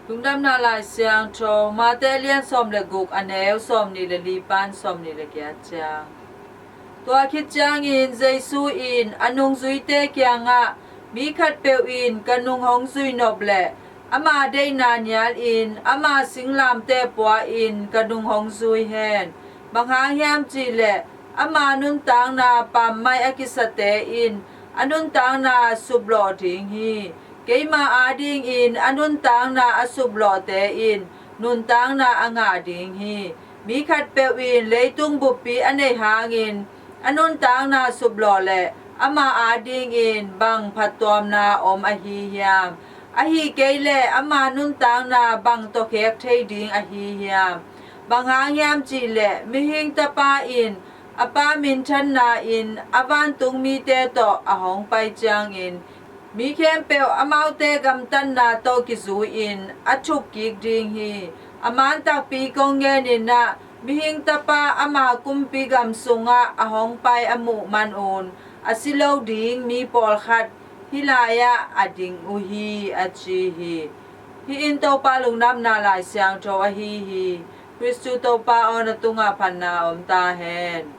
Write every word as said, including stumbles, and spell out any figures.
Lungdamna Lai Siangtho, Mate lian sawm le guk, a neu sawm nih le li pan sawm nih le giat ciang. Tua khit ciangin Jesu in a nungzuite kiangah, mi khatpeuh in ka nung hong zui nop leh ama deihna nialin ama singlamteh pua-in ka nung hong zui hen. Bang hang hiam cih leh ama nuntakna pammaih a kisate in a nuntakna suplawh ding hi. Keima adingin a nuntakna a suplawhte in nuntakna a ngah ding hi. Mi khatpeuh in leitung buppi a neih hangin a nuntakna suplawh leh ama adingin bang phattuamna om ahi hiam? Ahi kei leh ama nuntakna bang tawkhek thei ding ahi hiam? Bang hang hiam cih leh Mihing Tapa in a Pa minthanna-in a vantung mite tawh a hong pai ciangin mi khempeuh amaute gamtatna tawh kizui-in a thukkik ding hi. A man takpi kong genin ah, Mihing Tapa ama kumpi gam sungah a hong pai a muh manun a si lo ding mi pawlkhat hih lai-ah a ding uh hi, a ci hi. Hih in Topa Lungdamna Lai Siangtho ahi hi. Khristu Topa aw, na tungah phatna om ta hen.